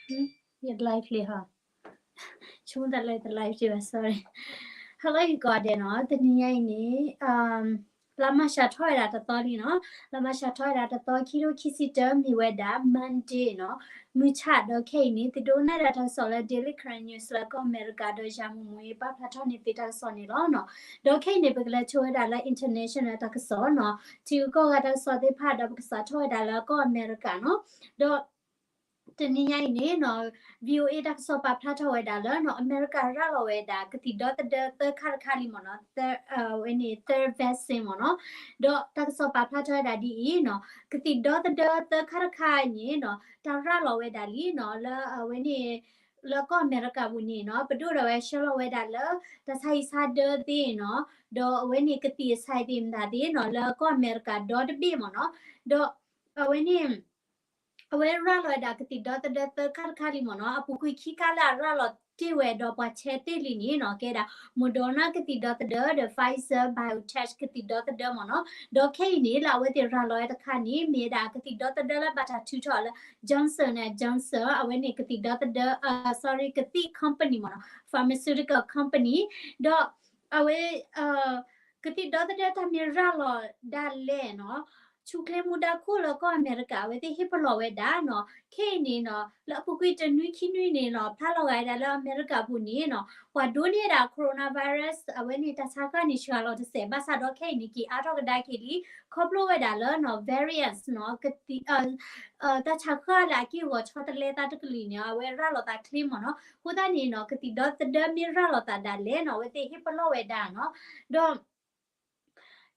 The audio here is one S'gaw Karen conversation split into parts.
ယ live လံဟီ, ဆိကမိၣ်တၢ်လၢယတ live က့ၤဘၣ် sorry. Hello ယကိးဂၤဒဲးနီၤ, တနံၤညါအံၤန့ၣ် လါမၢ်ၡးထီၣ်ဝဲဒၣ်တသီလံနီၤ, လါမၢ်ၡးထီၣ်ဝဲဒၣ်တသီ ခံထိခံဆံတၢ မ့ၢ်ဝဲဒၣ် Monday နီၤ, မုၢ်ဆၣ်ဒီးခဲအံၤန့ၣ် သုဒိးနၣ်ဒၣ်တၢ်ကစီၣ်လၢ Daily Karen News လၢကီၢ်အမဲရကၤဒီးယၤမုၢ်မုၢ်အံၤ ပာ်ဖျါထီၣ်န့ၢ်သုတၢ်ကစီၣ်န့ၣ်လီၤနီၤ. ဒီးခဲအံၤန့ၣ် ပကလဲၤဆိဝဲဒၣ်လၢ international တၢ်ကစီၣ်နီၤ, ထံဂုၤကီၢ်ဂၤတၢ်ကစီၣ်သ့ၣ်တဖၣ်ဒီးပကစးထီၣ်ဝဲဒၣ်လၢကီၢ်အမဲရကၤနီၤ, ဒီး တနံၤညါအံၤန့ၣ်နီၤ, VOA တၢ်ကစီၣ်ပာ်ဖျါထီၣ်ဝဲဒၣ်လၢနီၤ, အမဲရကၤရၤလီၤဝဲဒၣ် ကသံၣ်ဒီသဒၢသၢခါတခါလံမ့ၢ်နီၤ, အဝဲန့ၣ် third vaccine မ့ၢ်နီၤ, ဒီးတၢ်ကစီၣ်ပာ်ဖျါထီၣ်ဝဲဒၣ်ဒ်အံၤနီၤ, ကသံၣ်ဒီသဒၢသၢခါတခါအံၤန့ၣ်နီၤ, တၢ်ရၤလီၤဝဲဒၣ်လံနီၤ, လၢအဝဲန့ၣ် လၢကီၢ်အမဲရကၤပူၤန့ၣ်နီၤ, ပဒိၣ်ဒီးဝဲဆှၢလီၤဝဲဒၣ်လၢ တၢ်ဆါဟံၣ်ဆါဒၢသ့ၣ်နီၤ, ဒီးအဝဲန့ၣ်ကသံၣ်အဆါသ့ၣ်မတၤသ့ၣ်နီၤ, လၢကီၢ်အမဲရကၤဒီတဘ့ၣ်မ့ၢ်နီၤ, ဒီးအဝဲန့ၣ် အဝဲရၤလီၤဝဲဒၣ်ကသံၣ်ဒီသဒၢသၢခါတခါလံမ့ၢ်နီၤ, အပူၤကွံာ်ခံခါလၢအရၤလီၤတ့ၢ်ဝဲဒီးပှၤဆဲးတ့ၢ်လံန့ၣ်နီၤ, ကဲဒၣ် Moderna ကသံၣ်ဒီသဒၢဒီး Pfizer BioNTech ကသံၣ်ဒီသဒၢမ့ၢ်နီၤ, ဒီးခဲအံၤန့ၣ် လၢအဝဲသ့ၣ်ရၤလီၤဝဲတခါန့ၣ် မ့ၢ်ဝဲဒၣ်ကသံၣ်ဒီသဒၢလၢဘၣ်တၢ်ထုးထီၣ်လၢ Johnson and Johnson အဝဲန့ၣ်ကသံၣ်ဒီသဒၢ sorry ကသံၣ် company မ့ၢ်နီၤ, pharmaceutical company, ဒီး အဝဲ ကသံၣ်ဒီသဒၢတၢ်မ့ၢ်ရၤလီၤဒၣ်လဲာ်နီၤ, ဆူၣ်ချ့မူဒါခိၣ်လၢကီၢ်အမဲရကၤ အဝဲသ့ၣ်ဟ့ၣ်ပလီၢ်ဝဲဒၣ်နီၤ, ခဲအံၤန့ၣ်နီၤ, လၢအပူၤကွံာ်တနွံခံနွံန့ၣ်နီၤ, ဖျါလီၤဂာ်ဝဲဒၣ်လၢအမဲရကၤပူၤန့ၣ်နီၤ, ပှၤဒိးန့ၢ်ဝဲဒၣ် coronavirus အဝဲန့ၣ်တၢ်ဆါဃၢ်န့ၣ် စှၤလီၤတစဲး, ဘၣ်ဆၣ်ဒီးခဲအံၤန့ၣ် က့ၤအါထီၣ်ကဒါက့ၤလံ, ခီဖျိဝဲဒၣ်လၢနီၤ variants နီၤ, တၢ်ဆါဃၢ်လၢအက့ၢ်အဂီၤဆီတလဲသးတကလုာ်န့ၣ် အဝဲရၤလီၤသးချ့မ့ၢ်နီၤ, အဃိသတးန့ၣ်နီၤ ကသံၣ်ဒီသဒၢမ့ၢ်ရၤလီၤသးဒၣ်လဲာ်နီၤ, အဝဲသ့ၣ်ဟ့ၣ်ပလီၢ်ဝဲဒၣ်နီၤ, ဒီး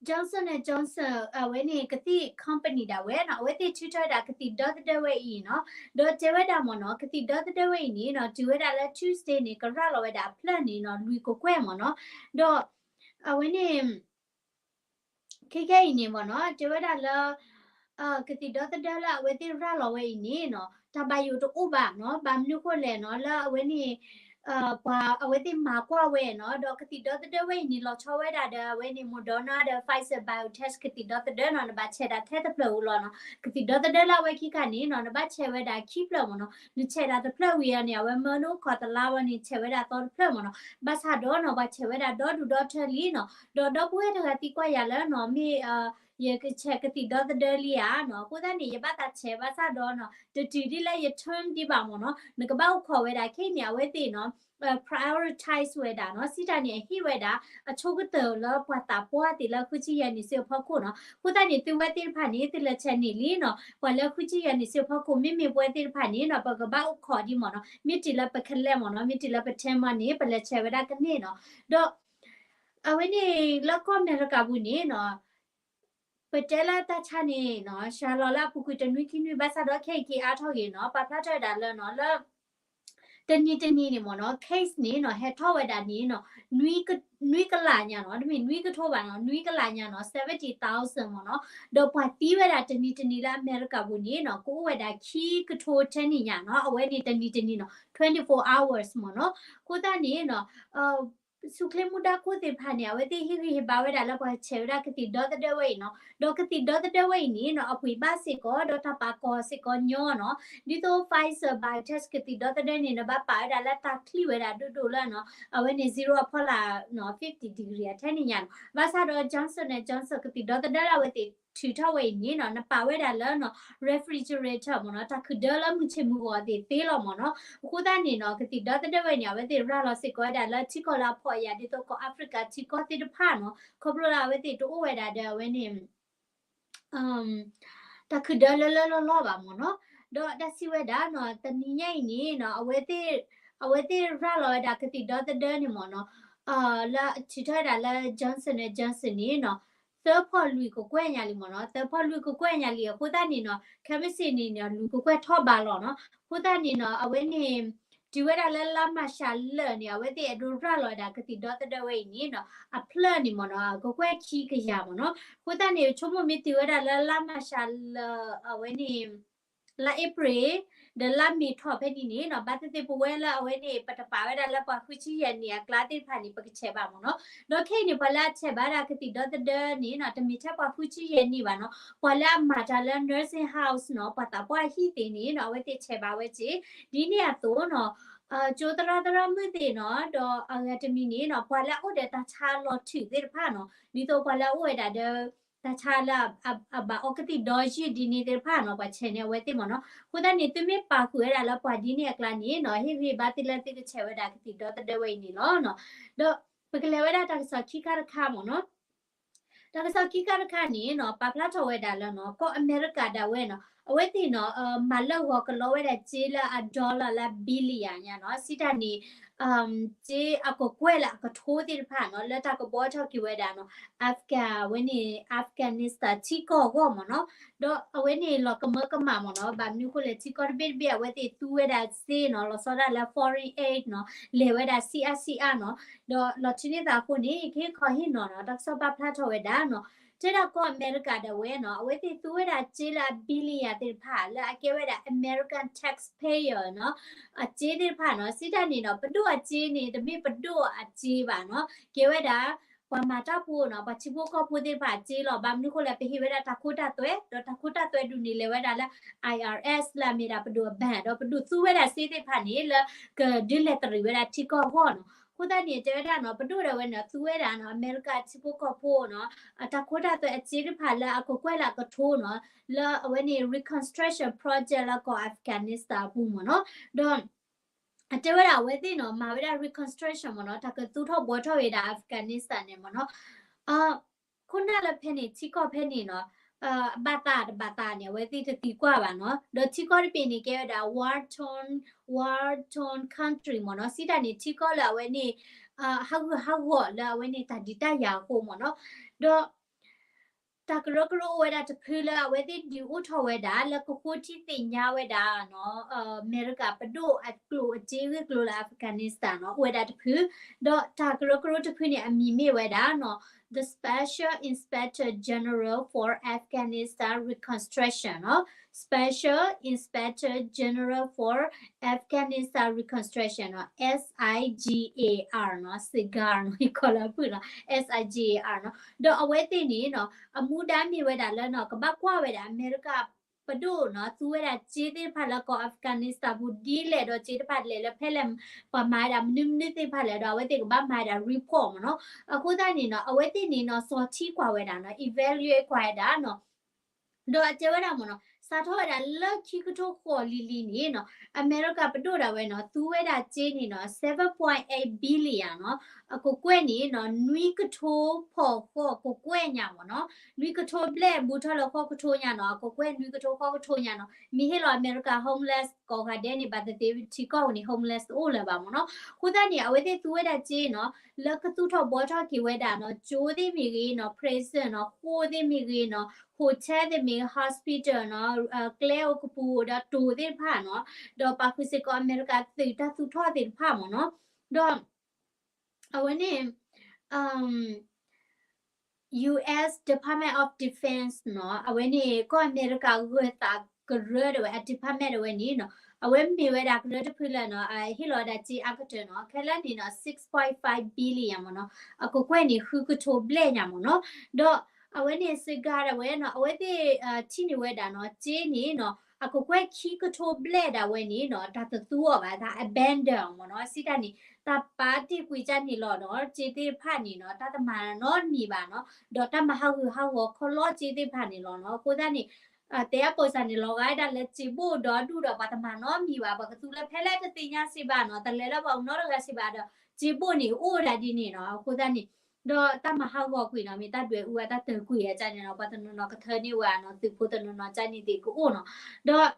Johnson and Johnson အဝဲန့ၣ်ကသံၣ် company ဒၣ်ဝဲနီၤ, အဝဲသ့ၣ်ထုးထီၣ်ဝဲဒၣ်ကသံၣ်ဒီသဒၢဝဲအံၤနီၤ, ဒီးတဲဝဲဒၣ်မ့ၢ်နီၤ, ကသံၣ်ဒီသဒၢဝဲအံၤန့ၣ်နီၤ, တုၤဝဲဒၣ်လၢ Tuesday န့ၣ် ကရၤလီၤဝဲဒၣ်အဖျၢၣ်န့ၣ်နီၤ, လွံၢ်ကကွဲၢ်မ့ၢ်နီၤ, ဒီး အဝဲန့ၣ် ခဲခဲအံၤန့ၣ်မ့ၢ်နီၤ, တဲဝဲဒၣ်လၢ ကသံၣ်ဒီသဒၢလၢအဝဲသ့ၣ်ရၤလီၤဝဲအံၤန့ၣ်နီၤ, တၢ်ဘၣ်ယိၣ်တအိၣ်ဘၣ်နီၤ, ဘၣ်မနုၤဃိလဲၣ်နီၤ, လၢအဝဲန့ၣ် ပှၤအဝဲသ့ၣ်မၤကွၢ်ဝဲနီၤ, ဒီးကသံၣ်ဒီသဒၢဝဲအံၤန့ၣ် လီၤဆီဝဲဒၣ်ဒီးအဝဲန့ၣ် Moderna ဒီး Pfizer BioNTech ကသံၣ်ဒီသဒၢနီၤ, နဘၣ်ဆဲးဒၣ်ထဲတဖျၢၣ်ဧိၤလီၤနီၤ, ကသံၣ်ဒီသဒၢလၢအဝဲခံခါန့ၣ်နီၤ, နဘၣ်ဆဲးဝဲဒၣ်ခံဖျၢၣ်မ့ၢ်နီၤ, နဆဲးဒၣ်တဖျၢၣ်ဝံၤအီၤန့ၣ် အဝဲမၢနအိၣ်ခိးတလါဝဲန့ၣ် ဆဲးဝဲဒၣ်သီတဖျၢၣ်မ့ၢ်နီၤ, ဘၣ်ဆၣ်ဒီးနီၤ ပှၤဆဲးဝဲဒၣ်ဒီဒူၣ်ဒီထၢလံနီၤ, ဒီးဒီပုၢ်ဝဲၢ်တဂၤသံကွၢ်ယၤလၢနီၤ, မ့ၢ် ယကဆဲးကသံၣ်ဒီသဒၢလံဧါနီၤ, အဃိသတးန့ၣ် ယဘၣ်သးဆဲးဘၣ်ဆၣ်ဒီးနီၤ, တတုၤဒ်လၢယ term ဒံးဘၣ်မ့ၢ်နီၤ, နကဘၣ်အိၣ်ခိးဝဲဒၣ်ခဲအံၤန့ၣ် အဝဲသ့ၣ်နီၤ prioritize ဝဲဒၣ်နီၤ, စံးတၢ်န့ၣ် အဟ့ၣ်ဝဲဒၣ် အဆိကတၢၢ်လၢပှၤသးပှၢ်သ့ၣ်လၢဃုဆံယဲၢ်နံၣ်စုအဖီခိၣ်နီၤ, အဃိသတးန့ၣ် သုဝဲသ့ၣ်တဖၣ်န့ၣ် သုလဲၤဆဲးန့ၢ်လံနီၤ, ပှၤလၢဃုဆံယဲၢ်နံၣ်စုအဖီခိၣ် မ့မ့ၢ်ပဝဲသ့ၣ်တဖၣ်န့ၣ်နီၤ, ပကဘၣ်အိၣ်ခိးဒံးမ့ၢ်နီၤ, မ့ၢ်တုၤလၢပခဲလၢာ်မ့ၢ်နီၤ, မ့ၢ်တုၤလၢပ term မ့ၢ်န့ၣ် ပလဲၤဆဲးဝဲဒၣ်ကန့ၢ်နီၤ, ဒီး အဝဲန့ၣ်လၢကီၢ်အမဲရကၤပူၤန့ၣ်နီၤ, ပတဲလၢတၢ်ဆါန့ၣ်နီၤ, စှၤလီၤလၢအပူၤကွံာ်တနွံခံနွံ ဘၣ်ဆၣ်ဒီးခဲအံၤက့ၤအါထီၣ်ဂ့ၤနီၤ, ပာ်ဖျါထီၣ်ဝဲဒၣ်လၢနီၤ, လၢ တနံၤတနံၤန့ၣ်မ့ၢ်နီၤ, case န့ၣ်နီၤ, ဟဲထီၣ်ဝဲဒၣ်န့ၣ်နီၤ, နွံကလးညါနီၤ, တမ့ၢ်နွံကထိဘၣ်နီၤ, နွံကလးညါနီၤ, seventy thousand မ့ၢ်နီၤ, ဒီးပှၤသံဝဲဒၣ်တနံၤတနံၤလၢအမဲရကၤပူၤန့ၣ်နီၤ, ကအိၣ်ဝဲဒၣ်ခံကထိထဲန့ၣ်ညါနီၤ, အဝဲန့ၣ်တနံၤတနံၤနီၤ, twenty-four hours မ့ၢ်နီၤ, အဃိသတးန့ၣ်နီၤ ဆူၣ်ချ့မူဒါခိၣ်သ့ၣ်တဖၣ်န့ၣ် အဝဲသ့ၣ်ဟ့ၣ်ဂံၢ်ဟ့ၣ်ဘါဝဲဒၣ်လၢပှၤဆဲးဝဲဒၣ်ကသံၣ်ဒီသဒၢဝဲအံၤနီၤ, ဒီးကသံၣ်ဒီသဒၢဝဲအံၤန့ၣ်နီၤ, အပှ့ၤဘၣ်စ့ၢ်ကီး ဒီးတၢ်ပာ်ကီၤစ့ၢ်ကီးညီနီၤ, ဒ်သိး Pfizer BioNTech ကသံၣ်ဒီသဒၢန့ၣ် နဘၣ်ပာ်ဝဲဒၣ်လၢတၢ်ချံၣ်ဝဲဒၣ်ဒိၣ်ဒိၣ်လၢနီၤ, အဝဲန့ၣ် zero အဖီလာ် fifty degree အထဲန့ၣ်ညါနီၤ, ဘၣ်ဆၣ်ဒီး Johnson and Johnson ကသံၣ်ဒီသဒၢလၢအဝဲသ့ၣ်ထုးထီၣ်ဝဲအံၤန့ၣ်နီၤ, နပာ်ဝဲဒၣ်လၢနီၤ refrigerator မ့ၢ်နီၤ, တၢ်ခုၣ်ဒၢလၢမုၢ်ဆ့ၣ်မုၢ်ဂီၤသ့ၣ်သ့လီၤမ့ၢ်နီၤ, အဃိသတးန့ၣ်နီၤ, ကသံၣ်ဒီသဒၢဝဲန့ၣ် အဝဲသ့ၣ်ရၤလီၤစ့ၢ်ကီးဝဲဒၣ်လၢထံကီၢ်လၢအဖှီၣ်အယာ် ဒ်သိးကီၢ် Africa ထံကီၢ်သ့ၣ်တဖၣ်နီၤ, ခီဖျိလၢအဝဲသ့ၣ်တအိၣ်ဝဲဒၣ်ဒီးအဝဲန့ၣ် တၢ်ခုၣ်ဒၢလၢလၢလီၢ်လီၢ်ဘၣ်မ့ၢ်နီၤ, ဒီးတၢ်စံးဝဲဒၣ်နီၤ, တနံၤညါအံၤန့ၣ်နီၤ, အဝဲသ့ၣ် အဝဲသ့ၣ်ရၤလီၤဝဲဒၣ်ကသံၣ်ဒီသဒၢန့ၣ်မ့ၢ်နီၤ, လၢထုးထီၣ်ဝဲဒၣ်လၢ Johnson and Johnson န့ၣ်နီၤ, သၢဖီလွံၢ်ကကွဲၢ်ညါလံမ့ၢ်နီၤ, သၢဖီလွံၢ်ကကွဲၢ်ညါလံ အဃိသတးန့ၣ်နီၤ, ခဲမုၢ်ဆ့ၣ်န့ၣ်နီၤ လွံၢ်ကကွဲၢ်ထီၣ်ဘးလီၤနီၤ, အဃိသတးန့ၣ်နီၤ, အဝဲန့ၣ် တုၤဝဲဒၣ်လၢလါမၢ်ၡးလၢာ်န့ၣ် အဝဲသ့ၣ်အဲၣ်ဒိးရၤလီၤဝဲဒၣ်ကသံၣ်ဒီသဒၢဝဲအံၤန့ၣ်နီၤ, အဖျၢၣ်န့ၣ်မ့ၢ်နီၤ, ကကွဲၢ်ခံကယၤမ့ၢ်နီၤ, အဃိသတးန့ၣ် ဆိကမိၣ်မ့ၢ်တုၤဝဲဒၣ်လၢလါမၢ်ၡးလၢာ် အဝဲန့ၣ် လါအ့ဖြ့ၣ် ဒီးလါမ့ၤထီၣ်ဖဲန့ၣ်န့ၣ်နီၤ ဘၣ်သ့ၣ်သ့ၣ်ပဝဲလၢအဝဲန့ၣ် ပတပာ်ဝဲဒၣ်လၢပှၤဃုဆံယဲၢ်နံၣ်အကျါသ့ၣ်တဖၣ်န့ၣ် ပကဆဲးဘၣ်မ့ၢ်နီၤ. ဒီးခဲအံၤန့ၣ် ပှၤလၢအဆဲးဘၣ်ဒၣ်ကသံၣ်ဒီသဒၢန့ၣ်နီၤ တမ့ၢ်ထဲပှၤဃုဆံယဲၢ်နံၣ်ဘၣ်နီၤ ပှၤလၢအမၤတၢ်လၢ nursing house နီၤ ပှၤသးပှၢ်ဟံၣ်သ့ၣ်န့ၣ်နီၤ အဝဲသ့ၣ်ဆဲးဘၣ်ဝဲက့ၤ ဒ်န့ၣ်အသိးနီၤ ကၠိသရၣ်သရၣ်မုၣ်သ့ၣ်နီၤ ဒီးအဂၤတမံၤန့ၣ်နီၤ ပှၤလၢအအိၣ်ဒီးတၢ်ဆါလီၤထုးသ့ၣ်တဖၣ်နီၤ ဒ်သိးပှၤလၢအအိၣ်ဝဲဒၣ်ဒီး တၢ်ဆါလၢအဘၣ်အီကသံၣ်ဒီယုၢ်ဒ်န့ၣ်သ့ၣ်တဖၣ်နီၤ ပှၤဆဲးန့ၢ်အဝဲသ့ၣ်မ့ၢ်နီၤ. အဃိသတးန့ၣ် သုမ့ၢ်ပာ်ဃုာ်ဝဲဒၣ်လၢပှၤဒ်န့ၣ်အကျါန့ၣ်နီၤ ဟ့ၣ်ဂံၢ်ဘါသုလၢသုကဆဲးဝဲဒၣ်ကသံၣ်ဒီသဒၢဝဲအံၤန့ၣ်လီၤနီၤ. ဒီးပကလဲၤဝဲဒၣ်တၢ်ကစီၣ်ခံခါတခါမ့ၢ်နီၤ တၢ်ကစီၣ်ခံခါတခါန့ၣ်နီၤ ပာ်ဖျါထီၣ်ဝဲဒၣ်လၢနီၤ ကီၢ်အမဲရကၤဒၣ်ဝဲနီၤ အဝဲသ့ၣ်နီၤ မၤလၢဂီၤကလီဝဲဒၣ်စ့လၢအ dollar လၢ billion ညါနီၤ စံးတၢ်န့ၣ် စ့အကကွဲၢ်လၢအကထိသ့ၣ်တဖၣ်နီၤ လၢတၢ်ကဘှီထီၣ်က့ၤဝဲဒၣ်နီၤ Afghan ဝဲန့ၣ် Afghanistan ထံကီၢ်အဂီၢ်မ့ၢ်နီၤ. ဒီးအဝဲန့ၣ်လီၤကမၢကမၣ်မ့ၢ်နီၤ ဘၣ်မနုၤအဃိလဲၣ် ထံကီၢ်တဘ့ၣ်တဘ့ၣ် အဝဲသ့ၣ်သူဝဲဒၣ်စ့နီၤ လီၤဆီဒၣ်လၢ foreign aid နီၤ လဲၤဝဲဒၣ်ဆံးအါဆံးအါနီၤ. ဒီးလီၤထုးန့ၢ်သးအဃိန့ၣ် ကဟ့ၣ်ခီဟ့ၣ်နီၤနီၤ တၢ်ကစီၣ်ပာ်ဖျါထီၣ်ဝဲဒၣ်နီၤ တဲဒၣ်ကီၢ်အမဲရကၤဒၣ်ဝဲနီၤ အဝဲသ့ၣ်သူဝဲဒၣ်စ့လၢအ billion သ့ၣ်တဖၣ် လၢအကဲဝဲဒၣ် American taxpayer နီၤ အစ့သ့ၣ်တဖၣ်နီၤ စံးတၢ်န့ၣ်နီၤ ပဒိၣ်အစ့န့ၣ် တမ့ၢ်ပဒိၣ်အစ့ဘၣ်နီၤ ကဲဝဲဒၣ် ပှၤမၤတၢ်ဖိနီၤ ပှၤထံဖိကီၢ်ဖိသ့ၣ်တဖၣ်အစ့လီၤ. ဘၣ်မနုၤအဃိလဲၣ် ပဟ့ၣ်ဝဲဒၣ်တၢ်ခိတၢ်သွဲ ဒီးတၢ်ခိတၢ်သွဲဒုးန့ၣ် လဲၤဝဲဒၣ်လၢ IRS လၢအမ့ၢ်ဒၣ်ပဒိၣ်အ bank ဒီးပဒိၣ်သူဝဲဒၣ်စ့သ့ၣ်တဖၣ်န့ၣ် လၢကဒုးလဲၤတရံးဝဲဒၣ်ထံကီၢ်အဂီၢ်နီၤ. အဃိသတးန့ၣ် တဲဝဲဒၣ်နီၤ ပဒိၣ်ဒၣ်ဝဲန့ၣ် သူဝဲဒၣ်နီၤ အမဲရကၤထံဖိကီၢ်ဖိနီၤ အတၢ်ခိတၢ်သွဲအစ့တဖၣ်လၢအကကွဲၢ်လၢအကထိနီၤ လၢအဝဲန့ၣ် reconstruction project လၢကီၢ် Afghanistan အပူၤမ့ၢ်နီၤ. ဒီး အတဲဝဲဒၣ်အဝဲသ့ၣ်နီၤ မၤဝဲဒၣ် reconstruction မ့ၢ်နီၤ တၢ်ကသူထီၣ်ဘှီထီၣ်ဝဲဒၣ် Afghanistan န့ၣ်မ့ၢ်နီၤ. ခိၣ်နၢ်လၢဖဲန့ၣ် ထံကီၢ်ဖဲန့ၣ်နီၤ ဘၣ်သးတဘၣ်သးန့ၣ် အဝဲသ့ၣ်တသံကွၢ်ဘၣ်နီၤ. ဒီးထံကီၢ်တဘ့ၣ်န့ၣ် ကဲဝဲဒၣ် war torn war torn country မ့ၢ်နီၤ စံးတၢ်န့ၣ် ထံကီၢ်လၢအဝဲန့ၣ် ဟးဂူာ်ဟးဂီၤလၢအဝဲန့ၣ်တၢ်ဒုးတၢ်ယၤအဃိမ့ၢ်နီၤ. ဒီး တၢ်ကရၢကရိအိၣ်ဝဲဒၣ်တဖုလၢအဝဲသ့ၣ်ဒုးအိၣ်ထီၣ်ဝဲဒၣ် လၢကဃိထံသ့ၣ်ညါဝဲဒၣ်နီၤ အမဲရကၤပဒိၣ်အကျိၣ်အစ့ဂ့ၢ်ကျိၤလၢ Afghanistan နီၤ အိၣ်ဝဲဒၣ်တဖု, ဒီးတၢ်ကရၢကရိတဖုန့ၣ် အမံၤမ့ၢ်ဝဲဒၣ်နီၤ The Special Inspector General for Afghanistan Reconstruction နီၤ Special Inspector General for Afghanistan Reconstruction နီၤ SIGAR နီၤ SIGAR နီၤ ယကီၢ်လၢအပုၢ်နီၤ SIGAR နီၤ ဒီးအဝဲသ့ၣ်န့ၣ်နီၤ အမူဒါမ့ၢ်ဝဲဒၣ်လၢနီၤ ကဘၣ်ကွၢ်ဝဲဒၣ်အမဲရကၤပဒိၣ်နီၤ သူဝဲဒၣ်စ့သ့ၣ်တဖၣ်လၢကီၢ် Afghanistan ပူၤဒ်လဲၣ်ဒီးစ့တဖၣ်လဲၣ်လၢဖဲလဲၣ် ပှၤမၤဝဲဒၣ်မနုၤမနုၤသ့ၣ်တဖၣ်လဲၣ်ဒီး အဝဲသ့ၣ်ကဘၣ်မၤဝဲဒၣ် report မ့ၢ်နီၤ. အဃိသတးန့ၣ်နီၤ အဝဲသ့ၣ်န့ၣ်နီၤ စီၤထံကွၢ်ဝဲဒၣ်နီၤ evaluate ကွၢ်ဝဲဒၣ်နီၤ ဒီးအတဲဝဲဒၣ်မ့ၢ်နီၤ စးထီၣ်ဝဲဒၣ်လၢခံကထိဃိးလံၤလံၤန့ၣ်နီၤ အမဲရကၤပဒိၣ်ဒၣ်ဝဲနီၤ သူဝဲဒၣ်စ့န့ၣ်နီၤ seven point eight billion နီၤ အကကွဲၢ်န့ၣ်နီၤ နွံကထိဖီၣ်ဃီကကွဲၢ်ညါမ့ၢ်နီၤ နွံကထိဘျဲၣ်ဘူးထီၣ်လၢဃိးကထိညါနီၤ အကကွဲၢ်နွံကထိဃိးကထိညါနီၤ မ့ၢ်ဟ့ၣ်လီၤအမဲရကၤ homeless ကိးဂၤဒဲးန့ၣ် ဘၣ်သ့ၣ်သ့ၣ်ထံကီၢ်န့ၣ် homeless တအိၣ်လၢၤဘၣ်မ့ၢ်နီၤ. အဃိသတးန့ၣ် အဝဲသ့ၣ်သူဝဲဒၣ်စ့နီၤ လၢကသူၣ်ထီၣ်ဘှီထီၣ်က့ၤဝဲဒၣ်နီၤ ကၠိသ့ၣ်မ့ၢ်ဂ့ၤနီၤ prison နီၤ ဃိၣ်သ့ၣ်မ့ၢ်ဂ့ၤနီၤ hotel သ့ၣ်မ့ၢ်ဂ့ၤ hospital နီၤ ကျဲအိၣ်ကပူၤ ဒီးတိၤသ့ၣ်တဖၣ်နီၤ ဒီးပာ်ဃုာ်စ့ၢ်ကီးအမဲရကၤသုးတၢ်သူၣ်ထီၣ်သ့ၣ်တဖၣ်မ့ၢ်နီၤ ဒီး အဝဲန့ၣ် US Department of Defense နီၤ အဝဲန့ၣ် ကီၢ်အမဲရကၤဂၢၤသးကရၢဒၣ်ဝဲ အ department ဒၣ်ဝဲန့ၣ်နီၤ အဝဲမ့ၢ်ဝဲဒၣ်ကရၢတဖုလၢနီၤ ဟ့ၣ်လီၤဝဲဒၣ်စ့အါကတၢၢ်နီၤ ခဲလၢာ်န့ၣ်နီၤ six point five billion မ့ၢ်နီၤ အကကွဲၢ်န့ၣ် ဃုကထိဘျဲၣ်ညါမ့ၢ်နီၤ ဒီးအဝဲန့ၣ် စ့ၢ်ကီးဒၣ်ဝဲနီၤ အဝဲသ့ၣ်ထံၣ်န့ၢ်ဝဲဒၣ်နီၤ စ့န့ၣ်နီၤ အကကွဲၢ်ခံကထိဘျဲၣ်ဒၣ်ဝဲန့ၣ်နီၤ တၢ်တသူအီၤဘၣ် တၢ် abandon မ့ၢ်နီၤ စံးတၢ်န့ၣ် တၢ်ပာ်တ့ၢ်ကွံာ်ကၢ်န့ၣ်လီၤဒီး စ့သ့ၣ်တဖၣ်န့ၣ်နီၤ တၢ်တမၤနီတမံၤဘၣ်နီၤ ဒီးတၢ်မၤဟးဂူာ်ဟးဂီၤခီလီစ့သ့ၣ်တဖၣ်န့ၣ်လီၤနီၤ အဃိသတးန့ၣ် တဲအပိစၢ်န့ၣ် လီၤဂာ်ဒၣ်လၢစ့ဘိၣ်ဒီဒူၣ်ဒီး ပှၤတမၤနီတမံၤဘၣ် ပှၤကသူလၢဖဲလဲၣ်တသ့ၣ်ညါစ့ဘၣ်နီၤ တလဲၤလၢပှၤကနီတဂၤစ့ဘၣ်ဒီး စ့ဘိၣ်န့ၣ်အိၣ်ဝဲဒၣ်ဒ်န့ၣ်နီၤ အဃိသတးန့ၣ် ဒီးတၢ်မၤဟးဂီၤကွံာ်နီၤ မ့ၢ်တၢ်ဒွဲၣ်အူအတၢ်တၢၢ်ကွံာ်အကၢ်န့ၣ်နီၤ ပှၤတနီၤနီၤကထၢန့ၢ်ဝဲနီၤ သုးဖိတနီၤနီၤကၢ်န့ၣ်သ့ၣ်ကအိၣ်နီၤ ဒီး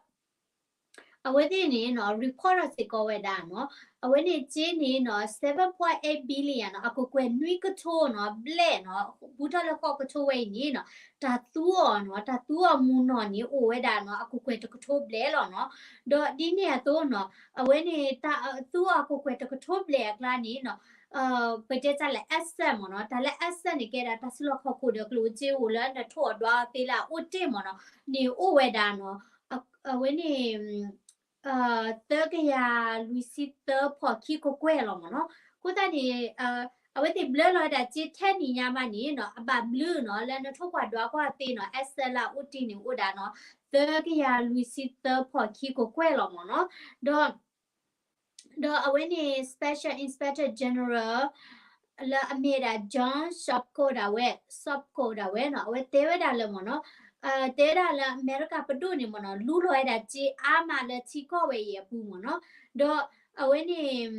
အဝဲသ့ၣ်န့ၣ်နီၤ report ထီၣ်စ့ၢ်ကီးဝဲဒၣ်နီၤ အဝဲန့ၣ်စ့န့ၣ်နီၤ seven point eight billion နီၤ အကကွဲၢ်နွံကထိနီၤ ဘျဲၣ်နီၤ ဘူးထီၣ်လၢဃိးကထိဝဲအံၤန့ၣ်နီၤ တၢ်သူအီၤနီၤ တၢ်သူအီၤမုၢ်နီၢ်န့ၣ် အိၣ်ဝဲဒၣ်နီၤ အကကွဲၢ်တကထိဘျဲၣ်လီၤနီၤ ဒီးဒ်န့ၣ်အသိးနီၤ အဝဲန့ၣ် တၢ်သူအီၤအကကွဲၢ်တကထိဘျဲၣ်အကျါန့ၣ်နီၤ ပတဲတၢ်လၢ asset မ့ၢ်နီၤ တၢ်လၢ asset န့ၣ် ကဲဒၣ်တၢ်စုလီၢ်ခီၣ်ခိၣ်ဒီးကျိၣ်စ့အိၣ်လၢနထိၣ်အီၤဒွးအီၤသ့လၢအအိၣ်တ့ၢ်မ့ၢ်နီၤ န့ၣ်အိၣ်ဝဲဒၣ်နီၤ အဝဲန့ၣ် သၢကယၤလွံၢ်ဆံသၢဖီၣ်ခံကကွဲၢ်လီၤမ့ၢ်နီၤ. အဃိသတးန့ၣ် အဝဲသ့ၣ်ဘျၢလီၤဝဲဒၣ်စ့ထဲနံၤညါမးန့ၣ်နီၤ အဘၣ်ဘျုးနီၤ လၢနထိၣ်ကွၢ်ဒွးကွၢ်သ့နီၤ အဲးစဲးလၢအအိၣ်တ့ၢ်န့ၣ်အိၣ်ဒၣ်နီၤ သၢကယၤလွံၢ်ဆံသၢဖီၣ်ခံကကွဲၢ်လီၤမ့ၢ်နီၤ. ဒီး ဒီးအဝဲန့ၣ် Special Inspector General လၢအမ့ၢ်ဒၣ် John Sopko ဒၣ်ဝဲ Sopko ဒၣ်ဝဲနီၤ အဝဲတဲဝဲဒၣ်လၢမ့ၢ်နီၤ တဲဝဲဒၣ်လၢအမဲရကၤပဒိၣ်န့ၣ်မ့ၢ်နီၤ လူလီၤဝဲဒၣ်စ့အါမးလၢထံကီၢ်ဝဲအံၤအပူၤမ့ၢ်နီၤ. ဒီးအဝဲန့ၣ်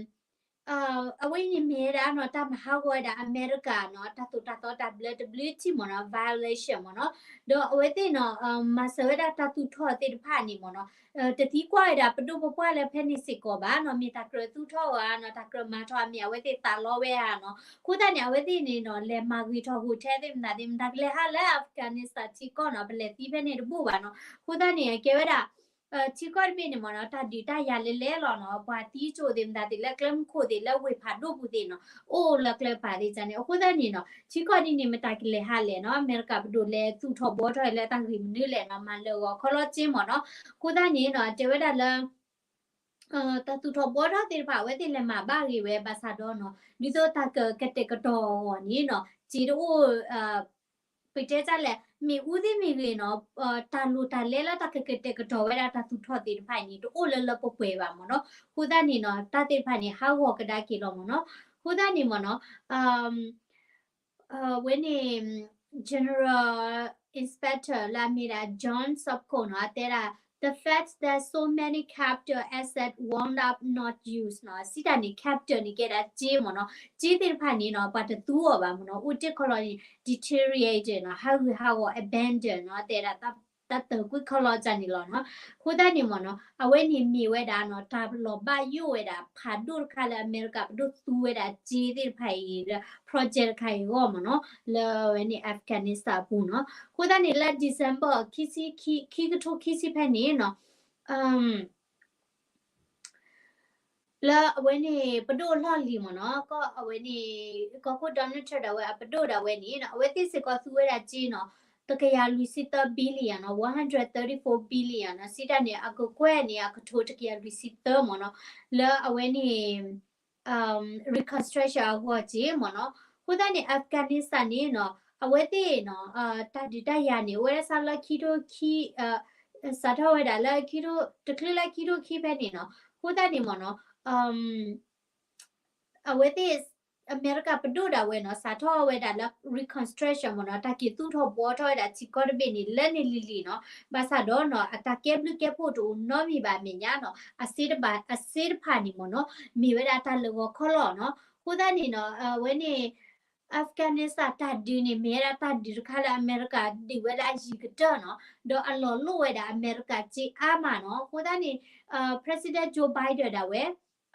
အဝဲအံၤန့ၣ်မ့ၢ်ဝဲဒၣ်နီၤ တၢ်မၤဟးဂီၤဝဲဒၣ်အမဲရကၤနီၤ တၢ်သိၣ်တၢ်သီတၢ်ဘျၢတဘျုးထံၣ်မ့ၢ်နီၤ violation မ့ၢ်နီၤ. ဒီးအဝဲသ့ၣ်နီၤ မၤစၢၤဝဲဒၣ်တၢ်သူၣ်ထီၣ်သ့ၣ်တဖၣ်န့ၣ်မ့ၢ်နီၤ တသံကွၢ်ဝဲဒၣ်ပဒိၣ်ပပှၢ်လၢဖဲန့ၣ်စ့ၢ်ကီးဘၣ်နီၤ မ့ၢ်တၢ်ကြၢးသူၣ်ထီၣ်ဧါနီၤ တၢ်ကြၢးမၤထီၣ်အမ့ၢ်အဝဲသ့ၣ်သးလီဝဲဧါနီၤ. အဃိသတးန့ၣ် အဝဲသ့ၣ်န့ၣ်နီၤ လဲၤမၤဂ့ၤထီၣ် hotel သ့ၣ်မတၤသ့ၣ် မတၤကလဲၤဟးလၢ Afghanistan ထံကီၢ်နီၤ ပလဲၤသံဖဲန့ၣ်တဘူၣ်ဘၣ်နီၤ. အဃိသတးန့ၣ် ကဲဝဲဒၣ် ထံကီၢ်တဘ့ၣ်န့ၣ်မ့ၢ်နီၤ တၢ်ဒုးတၢ်ယၤလဲၤလဲၤလီၤနီၤ ပှၤသံကၠိၣ်သ့ၣ်မတၤသ့ၣ်လၢကျဲမုၢ်ခိၣ်သ့ၣ်လၢဝ့ၢ်ဖးဒိၣ်ပူၤသ့ၣ်နီၤ အိၣ်လၢကျဲပၤသ့ၣ်န့ၣ် အဃိသတးန့ၣ်နီၤ ထံကီၢ်ဒ်န့ၣ် မတၤကလဲၤဟးလဲၣ်နီၤ အမဲရကၤပဒိၣ်လဲၤသူၣ်ထီၣ်ဘှီထီၣ်လၢတၢ်ဂ့ၢ်မနုၤလဲၣ်နီၤ မၤလၢာ်ဂီၤခီလီၤက့မ့ၢ်နီၤ. အဃိသတးန့ၣ်နီၤ တဲဝဲဒၣ်လၢ တၢ်သူၣ်ထီၣ်ဘှီထီၣ်သ့ၣ်တဖၣ် အဝဲသ့ၣ်လဲၤမၤဘၣ်ဂ့ၤဝဲဘၣ်ဆၣ်ဒီးနီၤ ဒ်သိးတၢ်ကကတဲာ်ကတီၤအဂီၢ်န့ၣ်နီၤ စ့တအိၣ် ပတဲတၢ်လဲၣ် မ့ၣ်အူသ့ၣ်မ့ၢ်ဂ့ၤနီၤ တၢ်လိၣ်တၢ်လဲလၢတၢ်ကကတဲာ်ကတီၤဝဲဒၣ်တၢ်သူၣ်ထီၣ်သ့ၣ်တဖၣ်အံၤန့ၣ် တအိၣ်လၢလၢပှဲၤပှဲၤဘၣ်မ့ၢ်နီၤ. အဃိသတးန့ၣ်နီၤ တၢ်သ့ၣ်တဖၣ်န့ၣ် ဟးဂီၤကဒါက့ၤလီၤမ့ၢ်နီၤ. အဃိသတးန့ၣ်မ့ၢ်နီၤ အဝဲန့ၣ် General Inspector လၢအမ့ၢ်ဒၣ် John Sopko နီၤ အတဲဒၣ် the fact that so many capital asset wound up not used နီၤ စံးတၢ်န့ၣ် capital န့ၣ် ကဲဒၣ်စ့မ့ၢ်နီၤ စ့သ့ၣ်တဖၣ်န့ၣ်နီၤ ပှၤတသူအီၤဘၣ်မ့ၢ်နီၤ အိၣ်တ့ၢ်ခီလီၤန့ၣ် deteriorated နီၤ ဟးဂူာ်ဟးဂီၤ abandon နီၤ တဲဒၣ် တၢ်တၢၢ်ကွံာ်ခီလီၤကၢ်န့ၣ်လီၤနီၤ. အဃိသတးန့ၣ်မ့ၢ်နီၤ အဝဲန့ၣ်မ့ၢ်ဝဲဒၣ်နီၤ တၢ်လီၤဘၣ်ယိၣ်ဝဲဒၣ် ဖးဒိၣ်တခါလၢအမဲရကၤပဒိၣ်သူဝဲဒၣ်စ့သ့ၣ်တဖၣ်အံၤလၢ project တခါအံၤအဂီၢ်မ့ၢ်နီၤ လၢအဝဲန့ၣ် Afghanistan အပူၤနီၤ. အဃိသတးန့ၣ်လၢ December ခံကထိခံဆံဖဲန့ၣ်နီၤ လၢအဝဲန့ၣ် ပဒိၣ်လီၢ်လံၤမ့ၢ်နီၤ ကီၢ်အဝဲန့ၣ် ကီၢ်ခိၣ် Donald Trump ဒၣ်ဝဲအပဒိၣ်ဒၣ်ဝဲန့ၣ်နီၤ အဝဲသ့ၣ်စ့ၢ်ကီးသူဝဲဒၣ်စ့နီၤ တကယၤလွံၢ်ဆံသၢ billion နီၤ one hundred thirty-four billion နီၤ စံးတၢ်န့ၣ် အကကွဲၢ်န့ၣ် အကထိတကယၤလွံၢ်ဆံသၢမ့ၢ်နီၤ လၢအဝဲန့ၣ် reconstruction အဂီၢ်စ့မ့ၢ်နီၤ. အဃိသတးန့ၣ် Afghanistan န့ၣ်နီၤ အဝဲသ့ၣ်နီၤ တၢ်ဒုးတၢ်ယၤန့ၣ် အိၣ်ဝဲဒၣ်စးလၢခံထိခံ စးထီၣ်ဝဲဒၣ်လၢခံထိ တချုးလၢခံထိခံဖဲန့ၣ်နီၤ. အဃိသတးန့ၣ်မ့ၢ်နီၤ အဝဲသ့ၣ် အမဲရကၤပဒိၣ်ဒၣ်ဝဲနီၤ စးထီၣ်ဝဲဒၣ်လၢ reconstruction မ့ၢ်နီၤ တၢ်က့ၤသူၣ်ထီၣ်ဘှီထီၣ်ဝဲဒၣ်ထံကီၢ်တဘ့ၣ်န့ၣ် လၢန့ၣ်လံၤလံၤနီၤ. ဘၣ်ဆၣ်ဒီးနီၤ အတၢ်ကဲဘျုးကဲဖှိၣ်တအိၣ်နီတမံၤဘၣ်အမဲာ်ညါနီၤ အစ့တဖၣ်န့ၣ်မ့ၢ်နီၤ မ့ၢ်ဝဲဒၣ်တၢ်လၢာ်ဂီၤခီလီၤနီၤ. အဃိသတးန့ၣ်နီၤ အဝဲန့ၣ် Afghanistan တၢ်ဒုးန့ၣ် မ့ၢ်ဝဲဒၣ်တၢ်ဒုးတခါလၢအမဲရကၤဒုးဝဲလၢအယံၤကတၢၢ်နီၤ ဒီးအလီၤလိၣ်ဝဲဒၣ်အမဲရကၤစ့အါမးနီၤ. အဃိသတးန့ၣ် President Joe Biden ဒၣ်ဝဲ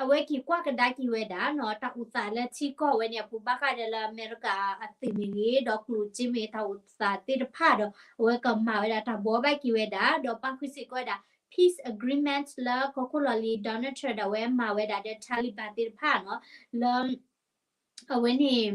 အဝဲက့ၤကွၢ်ကဒါက့ၤဝဲဒၣ်နီၤ တၢ်အိၣ်သးလၢထံကီၢ်ဝဲန့ၣ်အပူၤ ဘၣ်ဃးဒီးလၢအမဲရကၤအသုးမ့ၢ်ဂ့ၤ ဒီးကျိၣ်စ့မ့ၢ်တၢ်အိၣ်သးသ့ၣ်တဖၣ်ဒီး အဝဲကမၤဝဲဒၣ်တၢ်ဘှီဘၣ်က့ၤဝဲဒၣ် ဒီးပာ်ဃုာ်စ့ၢ်ကီးဝဲဒၣ် peace agreement လၢကီၢ်ခိၣ်လီၢ်လံၤ Donald Trump ဒၣ်ဝဲမၤဝဲဒၣ်ဒီး Taliban သ့ၣ်တဖၣ်နီၤ လၢ အဝဲန့ၣ်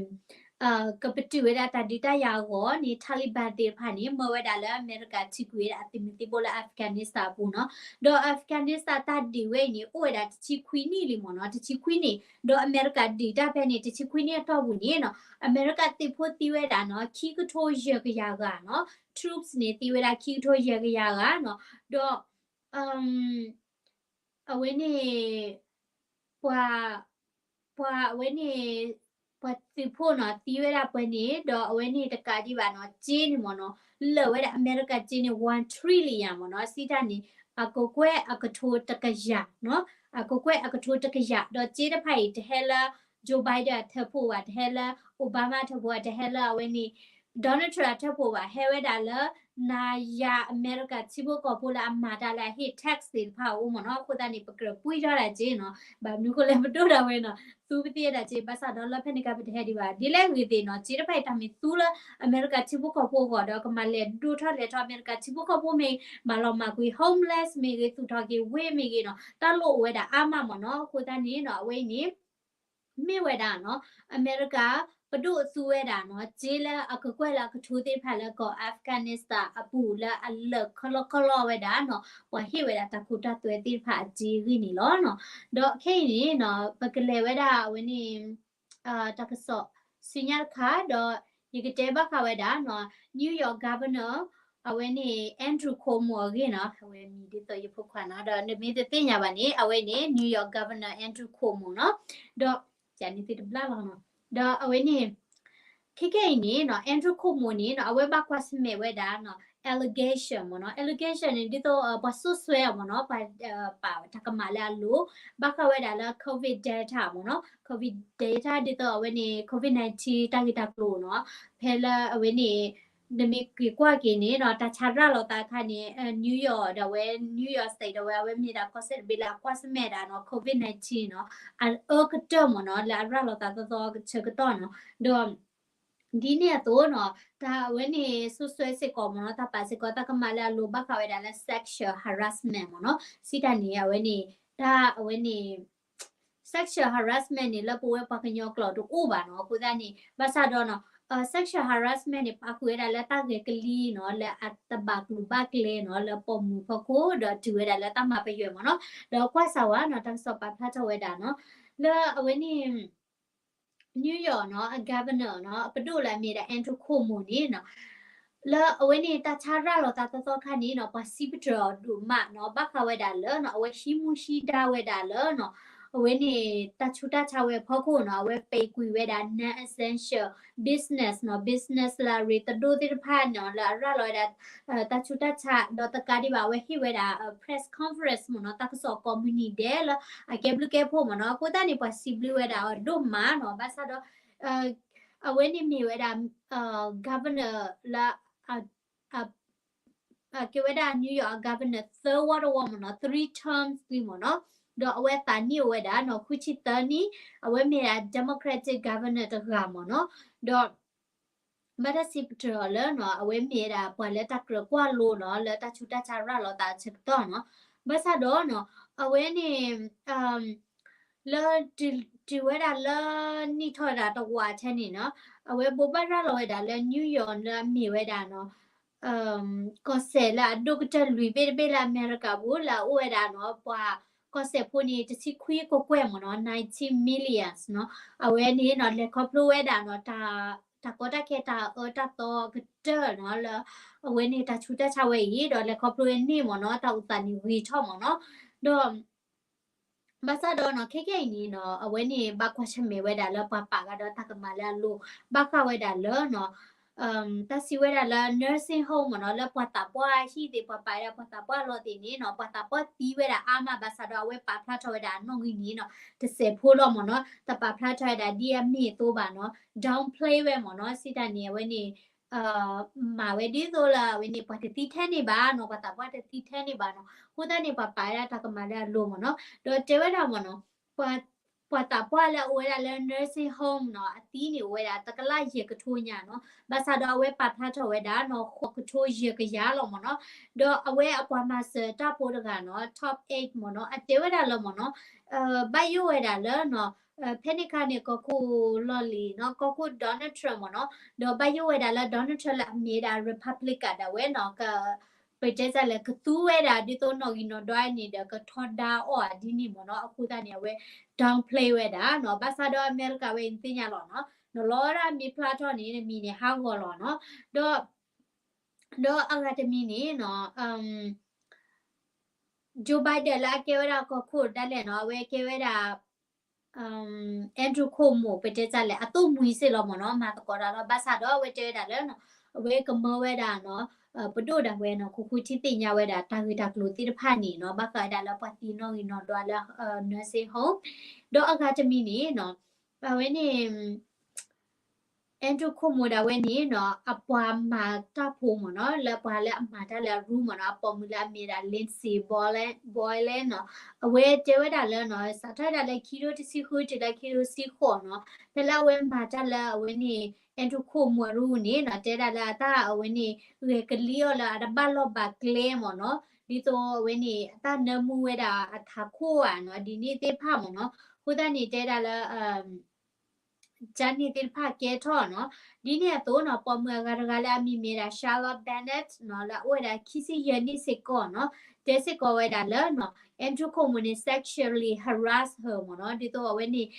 ကပတုာ်ဝဲဒၣ်တၢ်ဒုးတၢ်ယၤအဂီၢ်န့ၣ် Taliban သ့ၣ်တဖၣ်န့ၣ် မၢဝဲဒၣ်လၢအမဲရကၤထုးကွံာ်ဝဲဒၣ်အသုးမုၢ်သံၣ်ဘိလၢ Afghanistan အပူၤနီၤ. ဒီး Afghanistan တၢ်ဒုးဝဲအံၤန့ၣ် အိၣ်ဝဲဒၣ်တဆံခွံနံၣ်လံမ့ၢ်နီၤ တဆံခွံနံၣ် ဒီးအမဲရကၤဒုးတၢ်ဖဲန့ၣ် တဆံခွံနံၣ်အတီၢ်ပူၤန့ၣ်နီၤ အမဲရကၤသုးဖိသံဝဲဒၣ်နီၤ ခံကထိယဲၢ်ကယၤဂၤနီၤ troops န့ၣ် သံဝဲဒၣ်ခံကထိယဲၢ်ကယၤဂၤနီၤ ဒီး အဝဲန့ၣ် ပှၤ ပှၤအဝဲန့ၣ် ပှၤသုးဖိနီၤ သံဝဲဒၣ်ပှဲၤန့ၣ် ဒီးအဝဲန့ၣ်တကးဒံးဘၣ်နီၤ စ့န့ၣ်မ့ၢ်နီၤ လၢာ်ဝဲဒၣ်အမဲရကၤစ့န့ၣ် one trillion မ့ၢ်နီၤ စံးတၢ်န့ၣ် အကကွဲၢ်အကထိတကယၤနီၤ အကကွဲၢ်အကထိတကယၤ ဒီးစ့တဖၣ်အံၤ တဟဲလၢ Joe Biden အထၢၣ်ဖှိၣ်ဘၣ် တဟဲလၢ Obama အထၢၣ်ဖှိၣ်ဘၣ် တဟဲလၢအဝဲန့ၣ် Donald Trump အထၢၣ်ဖှိၣ်ဘၣ် ဟဲဝဲဒၣ်လၢ နၤယၤအမဲရကၤထံဖိကီၢ်ဖိလၢအမၤတၢ်လၢအဟ့ၣ် tax သ့ၣ်တဖၣ်အအိၣ်မ့ၢ်နီၤ အဃိသတးန့ၣ် ပကြၢးပှံၢ်ထီၣ်ဒၣ်စ့နီၤ ဘၣ်မနုၤဃိလဲၣ် ပဒိၣ်ဒၣ်ဝဲနီၤ သူပသ့ဝဲဒၣ်စ့ ဘၣ်ဆၣ်ဒီးလၢဖဲန့ၣ်ကါပတဟဲဒံးဘၣ် ဒ်လဲၣ်ဂ့ၤသ့ၣ်နီၤ စ့တဖၣ်အံၤတၢ်မ့ၢ်သူလၢအမဲရကၤထံဖိကီၢ်ဖိအဂီၢ်ဒီး ကမၤလဲၤဒိၣ်ထီၣ်လဲၤထီၣ်အမဲရကၤထံဖိကီၢ်ဖိမ့ၢ် ဘၣ်လီၤမၢ်ကွံာ် homeless မ့ၢ်ဂ့ၤ သူၣ်ထီၣ်က့ၤဝ့ၢ်မ့ၢ်ဂ့ၤနီၤ တၢ်လိၣ်အိၣ်ဝဲဒၣ်အါမးမ့ၢ်နီၤ အဃိသတးန့ၣ်နီၤ အဝဲအံၤန့ၣ် မ့ၢ်ဝဲဒၣ်နီၤ အမဲရကၤ ပဒိၣ်အသူဝဲဒၣ်နီၤ က့လၢအကကွဲၢ်လၢအကထိသ့ၣ်တဖၣ်လၢကီၢ် Afghanistan အပူၤလၢအလၢာ်ခီလီခီလီဝဲဒၣ်နီၤ ပှၤဟ့ၣ်ဝဲဒၣ်တၢ်ခိတၢ်သွဲသ့ၣ်တဖၣ်အက့ဂ့ၢ်န့ၣ်လီၤနီၤ. ဒီးခဲအံၤန့ၣ်နီၤ ပကလဲၤဝဲဒၣ်အဝဲန့ၣ် တၢ်ကစီၣ်ဆူညါတခါ ဒီးယကတဲဘၣ်ဃးဝဲဒၣ်နီၤ New York Governor အဝဲန့ၣ် Andrew Cuomo အဂ့ၢ်နီၤ အဝဲမံၤဒ်သိးယဖိခွါနီၤ ဒီးနမ့ၢ်တသ့ၣ်ညါဘၣ်န့ၣ် အဝဲန့ၣ် New York Governor Andrew Cuomo နီၤ ဒီး ယန့ၣ်သုတဘျါလီၤနီၤ ဒီးအဝဲန့ၣ် ခဲခဲအံၤန့ၣ်နီၤ Andrew Cuomo န့ၣ်နီၤ အဝဲဘၣ်ကွၢ်ဆၢၣ်မဲာ်ဝဲဒၣ်နီၤ allegation မ့ၢ်နီၤ allegation န့ၣ် ဒ်သိး ပှၤစိာ်ဆှဲအီၤမ့ၢ်နီၤ ပှၤ ပာ်တၢ်ကမၣ်လၢအလိၤ ဘၣ်ဃးဝဲဒၣ်လၢ COVID Delta မ့ၢ်နီၤ COVID Delta ဒ်သိးအဝဲန့ၣ် COVID nineteen တၢ်ဂ့ၢ်တၢ်ကျိၤနီၤ ဖဲလၢအဝဲန့ၣ် နမ့ၢ်က့ၤကွၢ်က့ၤန့ၣ်နီၤ တၢ်ဆါရၤလီၤသးအခါန့ၣ် New York ဒီးဝဲ New York State ဒီးဝဲ အဝဲမ့ၢ်ဒၣ်ကီၢ်စဲၣ်တဘ့ၣ်လၢအကွၢ်ဆၢၣ်မဲာ်ဒၣ်နီၤ COVID nineteen နီၤ အအၢကတၢၢ်မ့ၢ်နီၤ လၢအရၤလီၤသးသီသီအဆၢကတီၢ်နီၤ ဒီး ဒ်န့ၣ်အသိးနီၤ တၢ်အဝဲန့ၣ်စိာ်ဆှဲစ့ၢ်ကီးမ့ၢ်နီၤ တၢ်ပာ်စ့ၢ်ကီးတၢ်ကမၣ်လၢအလိၤဘၣ်ဃးဝဲဒၣ်လၢ sexual harassment မ့ၢ်နီၤ စံးတၢ်န့ၣ် အဝဲန့ၣ် တၢ်အဝဲန့ၣ် sexual harassment န့ၣ် လၢပဝဲပှၤကညီကျိာ်တအိၣ်ဘၣ်နီၤ အဃိသတးန့ၣ် ဘၣ်ဆၣ်ဒီးနီၤ sexual harassment န့ၣ် ပာ်ဃုာ်ဝဲဒၣ်လၢတၢ်ဂဲၤကလံၤနီၤ လၢအတဘၣ်ကျိၤဘၣ်ကျဲနီၤ လၢပိာ်မုၣ်ဖီခိၣ် ဒီးတုၤဝဲဒၣ်လၢတၢ်မၤပယွဲမ့ၢ်နီၤ ဒီးကွၢ်စၢ်ဝဲနီၤ တၢ်ကစီၣ်ပာ်ဖျါထီၣ်ဝဲဒၣ်နီၤ လၢအဝဲန့ၣ် New York နီၤ အ governor နီၤ အပဒိၣ်လၢအမ့ၢ်ဒၣ် Andrew Cuomo န့ၣ်နီၤ လၢအဝဲန့ၣ်တၢ်ဆါရၤလီၤသးသီသီခါန့ၣ်နီၤ ပှၤစံးပတြၢၤအီၤဒိၣ်မးနီၤ ဘၣ်ဃးဝဲဒၣ်လၢနီၤ အဝဲဟံးမူဟံးဒါဝဲဒၣ်လၢနီၤ အဝဲန့ၣ် တၢ်ဆူးတၢ်ဆါဝဲအဖီခိၣ်နီၤ အဝဲပဲာ်ကွံာ်ဝဲဒၣ် non-essential business နီၤ business လၢအရ့တဒိၣ်သ့ၣ်တဖၣ်နီၤ လၢအရၤလီၤဝဲဒၣ် တၢ်ဆူးတၢ်ဆါ ဒီးတကးဒံးဘၣ် အဝဲဟ့ၣ်ဝဲဒၣ် press conference မ့ၢ်နီၤ တၢ်ကစီၣ်ကိးမုၢ်နံၤဒဲးလၢအကဲဘျုးကဲဖှိၣ်မ့ၢ်နီၤ အဃိသတးန့ၣ် ပှၤစံးဘျုးဝဲဒၣ်အီၤဒိၣ်မးနီၤ ဘၣ်ဆၣ်ဒီး အဝဲန့ၣ်မ့ၢ်ဝဲဒၣ် governor လၢ ကဲဝဲဒၣ် New York အ governor သၢဝီတဝီမ့ၢ်နီၤ three terms လံမ့ၢ်နီၤ ဒီးအဝဲသးနံၣ်အိၣ်ဝဲဒၣ်နီၤ ဃုဆံသၢနံၣ် အဝဲမ့ၢ်ဒၣ် democratic governor တဂၤမ့ၢ်နီၤ ဒီး ဘၣ်တၢ်စံးပတြၢၤအီၤလၢနီၤ အဝဲမ့ၢ်ဝဲဒၣ်ပှၤလၢတၢ်ကြၢးကွၢ်လိနီၤ လၢတၢ်ဆူးတၢ်ဆါရၤလီၤသးအဆၢကတီၢ်နီၤ ဘၣ်ဆၣ်ဒီးနီၤ အဝဲန့ၣ် လၢ တုၤဝဲဒၣ်လၢနံၣ်ထီၣ်ဝဲဒၣ်တဝးထဲန့ၣ်နီၤ အဝဲဘိးဘၣ်ရၤလီၤဝဲဒၣ်လၢ New York လၢအမ့ၢ်ဝဲဒၣ်နီၤ ကီၢ်စဲၣ်လၢအဒိၣ်ကတၢၢ်လွံၢ်ဘ့ၣ်တဘ့ၣ်လၢအမဲရကၤပူၤ လၢအအိၣ်ဝဲဒၣ်နီၤ ပှၤကီၢ်စဲၣ်ဖိန့ၣ် တဆံခွံကကွဲၢ်မ့ၢ်နီၤ nineteen millions နီၤ အဝဲန့ၣ်နီၤ လဲၤခီဖျိဝဲဒၣ်နီၤ တၢ် တၢ်ကီတၢ်ခဲတၢ်အၢတၢ်သီကတၢၢ်နီၤ လၢ အဝဲန့ၣ်တၢ်ဆူးတၢ်ဆါဝဲအံၤ ဒီးလဲၤခီဖျိဝဲန့ၣ်မ့ၢ်နီၤ တၢ်အိၣ်သးန့ၣ်ဂ့ၤထီၣ်မ့ၢ်နီၤ ဒီး ဘၣ်ဆၣ်ဒီးနီၤ ခဲကဲအံၤန့ၣ်နီၤ အဝဲန့ၣ်ဘၣ်ကွၢ်ဆၢၣ်မဲာ်ဝဲဒၣ်လၢပှၤပာ်ဂၤဒီးတၢ်ကမၣ်လၢအလိၤ ဘၣ်ဃးဝဲဒၣ်လၢနီၤ တၢ်စံးဝဲဒၣ်လၢ nursing home မ့ၢ်နီၤ လၢပှၤသးပှၢ်ဟံၣ်သ့ၣ် ပှၤပာ်ဝဲဒၣ်ပှၤသးပှၢ်လီၤသ့ၣ်န့ၣ်နီၤ ပှၤသးပှၢ်သံဝဲဒၣ်အါမး ဘၣ်ဆၣ်ဒီး အဝဲပာ်ဖျါထီၣ်ဝဲဒၣ်အနီၣ်ဂံၢ်န့ၣ်နီၤ တစဲးဖိလီၤမ့ၢ်နီၤ တပာ်ဖျါထီၣ်ဝဲဒၣ်ဒ်အမ့ၢ်အသိးဘၣ်နီၤ downplay ဝဲမ့ၢ်နီၤ စံးတၢ်န့ၣ် အဝဲန့ၣ် မၤဝဲဒ်သိးလၢအဝဲန့ၣ် ပှၤတသံထဲန့ၣ်ဘၣ်နီၤ ပှၤသးပှၢ်တသံထဲန့ၣ်ဘၣ်နီၤ အဃိသတးန့ၣ် ပှၤပာ်ဝဲဒၣ်တၢ်ကမၣ်လၢအလိၤမ့ၢ်နီၤ ဒီးတဲဝဲဒၣ်မ့ၢ်နီၤ ပှၤ ပှၤသးပှၢ်လၢအအိၣ်ဝဲဒၣ်လၢ nursing home နီၤ အသံန့ၣ်အိၣ်ဝဲဒၣ်တကလးယဲၢ်ကထိညါနီၤ ဘၣ်ဆၣ်ဒီးအဝဲပာ်ဖျါထီၣ်ဝဲဒၣ်နီၤ ဃိးကထိယဲၢ်ကယၤလီၤမ့ၢ်နီၤ ဒီးအဝဲအပှၤမၤစၢၤတၢ်ဖိတဂၤနီၤ Top Eight မ့ၢ်နီၤ အတဲဝဲဒၣ်လၢမ့ၢ်နီၤ ဘၣ်ယိၣ်ဝဲဒၣ်လၢနီၤ ဖဲန့ၣ်ခါန့ၣ် ကီၢ်ခိၣ်လီၢ်လံၤနီၤ ကီၢ်ခိၣ် Donald Trump မ့ၢ်နီၤ ဒီးဘၣ်ယိၣ်ဝဲဒၣ်လၢ Donald Trump လၢအမ့ၢ်ဝဲဒၣ် Republican ဒၣ်ဝဲနီၤ က ပတဲစ့ၢ်လဲၣ် ကသူဝဲဒၣ်ဒ်သိးနီၣ်ဂံၢ်နီၣ်ဒွးန့ၣ်ဒီး ကထီဒါအီၣ်ဧါဒ်န့ၣ်မ့ၢ်နီၤ အဃိသတးန့ၣ် အဝဲ downplay ဝဲဒၣ်နီၤ ဘၣ်ဆၣ်ဒီးအမဲရကၤဝဲအံၤသ့ၣ်ညါလီၤနီၤ နလီၤဒၣ်မ့ၢ်ဖျါထီၣ်န့ၣ် နမံၤန့ၣ်ဟးဂီၤလီၤနီၤ ဒီး ဒီးအဂၤတမံၤန့ၣ်နီၤ Joe Biden လၢအကဲဝဲဒၣ်ကီၢ်ခိၣ်ဒၣ်လဲာ်နီၤ အဝဲကဲဝဲဒၣ် Andrew Cuomo ပတဲစ့ၢ်လဲၣ် အသိၣ်မှံၤစ့ၢ်လီၤမ့ၢ်နီၤ မၤသကိးတၢ်လီၤ ဘၣ်ဆၣ်ဒီးအဝဲတဲဝဲဒၣ်လၢနီၤ အဝဲကမၢဝဲဒၣ်နီၤ ပဒိၣ်ဒၣ်ဝဲနီၤ ခိၣ်ဃူထံသ့ၣ်ညါဝဲဒၣ် တၢ်ဂ့ၢ်တၢ်ကျိၤသ့ၣ်တဖၣ်န့ၣ်နီၤ ဘၣ်ဃးဝဲဒၣ်လၢပှၤသံနီၣ်ဂံၢ်နီၣ်ဒွးလၢ nursing home ဒီးအဂၤတမံၤန့ၣ်နီၤ အဝဲန့ၣ် Andrew Cuomo ဒၣ်ဝဲန့ၣ်နီၤ အပှၤမၤတၢ်ဖိမ့ၢ်နီၤ လၢပှၤလၢအမၤတၢ်လၢအရူမ့ၢ်နီၤ အပိာ်မုၣ်လၢအမ့ၢ်ဒၣ် Lindsey Boyle နီၤ အဝဲတဲဝဲဒၣ်လၢနီၤ စးထီၣ်ဝဲဒၣ်လၢခံထိတဆံဃုတုၤလၢခံထိတဆံဃိးနီၤ ဖဲလၢအဝဲမၤတၢ်လၢအဝဲန့ၣ် Andrew Cuomo အရူန့ၣ်နီၤ တဲဒၣ်လၢအတၢ်အဝဲန့ၣ် ဂဲၤကလံၤအီၤလၢအတဘၣ်လီၢ်ဘၣ်ကျဲမ့ၢ်နီၤ ဒ်သိးအဝဲန့ၣ် အတၢ်နၢမူဝဲဒၣ်အထးခိၣ်ဧါနီၤ ဒ်န့ၣ်သ့ၣ်တဖၣ်မ့ၢ်နီၤ အဃိသတးန့ၣ် တဲဒၣ်လၢ ကန့ၣ်သ့ၣ်တဖၣ်ကဲထီၣ်နီၤ. ဒ်န့ၣ်အသိးနီၤ ပိာ်မုၣ်အဂၤတဂၤလၢအမံၤမ့ၢ်ဒၣ် Charlotte Bennett နီၤ လၢအအိၣ်ဝဲဒၣ်ခံဆံယဲၢ်နံၣ်စ့ၢ်ကီးနီၤ တဲစ့ၢ်ကီးဝဲဒၣ်လၢနီၤ Andrew Cuomo န့ၣ် sexually harass her မ့ၢ်နီၤ. ဒ်သိးအဝဲန့ၣ်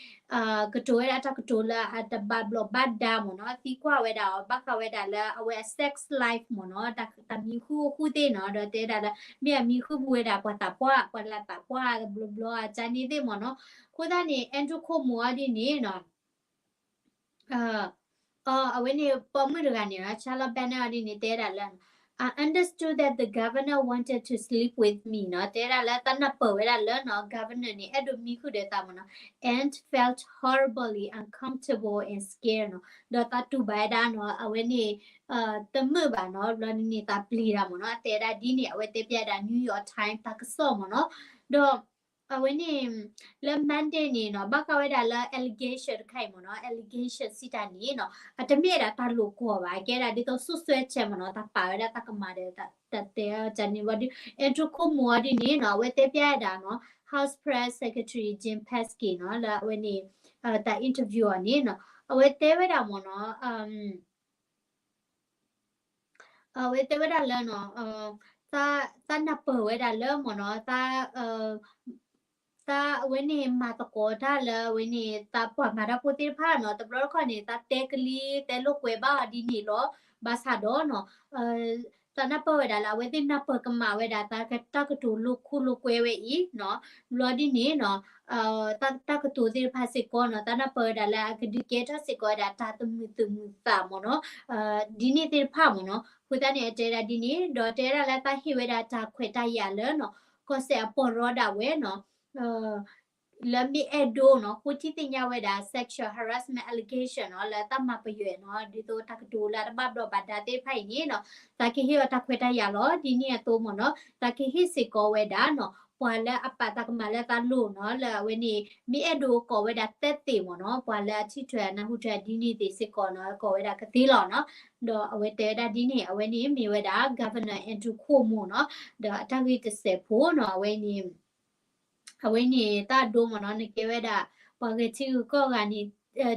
ကတိၤဝဲဒၣ်တၢ်ကတိၤလၢအတဘၣ်ဘျီးဘၣ်ဒါမ့ၢ်နီၤ. သံကွၢ်ဝဲဒၣ်အီၤ ဘၣ်ဃးဝဲဒၣ်လၢအဝဲအ sex life မ့ၢ်နီၤ တၢ်မံဃုာ်အိၣ်ဃုာ်သ့ၣ်နီၤ ဒီးတဲဒၣ်လၢ မ့ၢ်အမံဃုာ်ပူၤဝဲဒၣ်ပှၤသးပှၢ် ပှၤလၢသးပှၢ်တဘျီဘျီအကန့ၣ်သ့ၣ်မ့ၢ်နီၤ. အဃိသတးန့ၣ် Andrew Cuomo အီၤဒ်န့ၣ်နီၤ အဝဲန့ၣ်ပိာ်မုၣ်တဂၤန့ၣ်နီၤ Charlotte Bennett အီၤဒ်န့ၣ် တဲဒၣ်လၢ I understood that the governor wanted to sleep with me နီၤ. တဲဒၣ်လၢ သးနၢ်ပၢၢ်ဝဲဒၣ်လၢနီၤ governor န့ၣ် အဲၣ်ဒိးမံဃုာ်ဒီးသးမ့ၢ်နီၤ and felt horribly uncomfortable and scared နီၤ. ဒီးသးတူၢ်ဘၣ်ဝဲဒၣ်နီၤ အဝဲန့ၣ် တမုာ်ဘၣ်နီၤ ဘျီဒ်န့ၣ်သးပျံၤတၢ်မ့ၢ်နီၤ. အတဲဒၣ်ဒ်န့ၣ် အဝဲတဲဖျါဒၣ် New York Times တၢ်ကစီၣ်မ့ၢ်နီၤ. ဒီး အဝဲန့ၣ် လၢ Monday န့ၣ်နီၤ ဘၣ်ဃးဝဲဒၣ်လၢ allegation တခါအံၤမ့ၢ်နီၤ allegation စံးတၢ်န့ၣ်နီၤ အတမ့ၢ်ဝဲဒၣ်တၢ်လိာ်ကွီၢ်ဘၣ် ကဲဒၣ်ဒ်သိး စွပ်စွဲချက် မ့ၢ်နီၤ တၢ်ပာ်ဝဲဒၣ်တၢ်ကမၣ်ဒီး တၢ်တဲကန့ၣ်ဝံၤဒီး Andrew Cuomo အီၤဒ်န့ၣ်နီၤ အဝဲတဲဖျါဝဲဒၣ်နီၤ House Press Secretary Jen Psaki နီၤ လၢအဝဲန့ၣ် တၢ် interview အီၤန့ၣ်နီၤ အဝဲတဲဝဲဒၣ်မ့ၢ်နီၤ အဝဲတဲဝဲဒၣ်လၢနီၤ သးနၢ်ပၢၢ်ဝဲဒၣ်လၢမ့ၢ်နီၤ သး သးအဝဲန့ၣ်မၤသကိးတၢ်လၢအဝဲန့ၣ် သးပှၤမၤတၢ်ဖိသ့ၣ်တဖၣ်နီၤ တဘျီတခီၣ်န့ၣ် သးတဲကလံၤတဲလိာ်ကွဲဘၣ်အီၤဒ်န့ၣ်လီၤ. ဘၣ်ဆၣ်ဒီးနီၤ သးနၢ်ပၢၢ်ဝဲဒၣ်လၢ အဝဲသ့ၣ်နၢ်ပၢၢ်ကမၣ်ဝဲဒၣ်တၢ်ကတိၤလိာ်ခိၣ်လိာ်ကွဲဝဲအံၤနီၤ ဘျီဒ်န့ၣ်နီၤ တၢ်ကတိၤသ့ၣ်တဖၣ်စ့ၢ်ကီးနီၤ သးနၢ်ပၢၢ်ဝဲဒၣ်လၢအကဒုးကဲထီၣ်စ့ၢ်ကီးဝဲဒၣ်တၢ်သမုာ်သူၣ်မုာ်သးမ့ၢ်နီၤ ဒ်န့ၣ်သ့ၣ်တဖၣ်မ့ၢ်နီၤ အဃိသတးန့ၣ် အတဲဒၣ်ဒ်န့ၣ် ဒီးတဲဒၣ်လၢသးဟ့ၣ်ဝဲဒၣ်တၢ်ခွဲးတၢ်ယာ်လၢနီၤ ကီၢ်စဲၣ်အပီၢ်ရီဒၣ်ဝဲနီၤ လၢမ့ၢ်အဲၣ်ဒိးနီၤ ဃိထံသ့ၣ်ညါဝဲဒၣ် sexual harassment allegation နီၤ လၢတၢ်မၤပယွဲနီၤ ဒ်သိးတၢ်ကတိၤလၢအတဘၣ်ဘျီးဘၣ်ဒါသ့ၣ်တဖၣ်အံၤန့ၣ်နီၤ သးကဟ့ၣ်အီၤတၢ်ခွဲးတၢ်ယာ်လီၤ. ဒ်န့ၣ်အသိးမ့ၢ်နီၤ သးကဟ့ၣ်စ့ၢ်ကီးဝဲဒၣ်နီၤ ပှၤလၢအပာ်တၢ်ကမၣ်လၢသးလိၤနီၤ လၢအဝဲန့ၣ် မ့ၢ်အဲၣ်ဒိးကိးဝဲဒၣ်သဲသ့ၣ်မ့ၢ်နီၤ ပှၤလၢအထံၣ်ထွဲအနၢ်ဟူထွဲဒ်န့ၣ်သ့ၣ်စ့ၢ်ကီးနီၤ ကိးဝဲဒၣ်ကသ့လီၤနီၤ ဒီးအဝဲတဲဝဲဒၣ်ဒ်န့ၣ် အဝဲန့ၣ်မ့ၢ်ဝဲဒၣ် Governor Andrew Cuomo နီၤ ဒီးအတၢ်ဂ့ၢ်တစဲးဖိနီၤ အဝဲန့ၣ် အဝဲန့ၣ်တၢ်ဒိမ့ၢ်နီၤ နကဲဝဲဒၣ် ပှၤဂဲၤထံဂုၤကီၢ်ဂၤန့ၣ်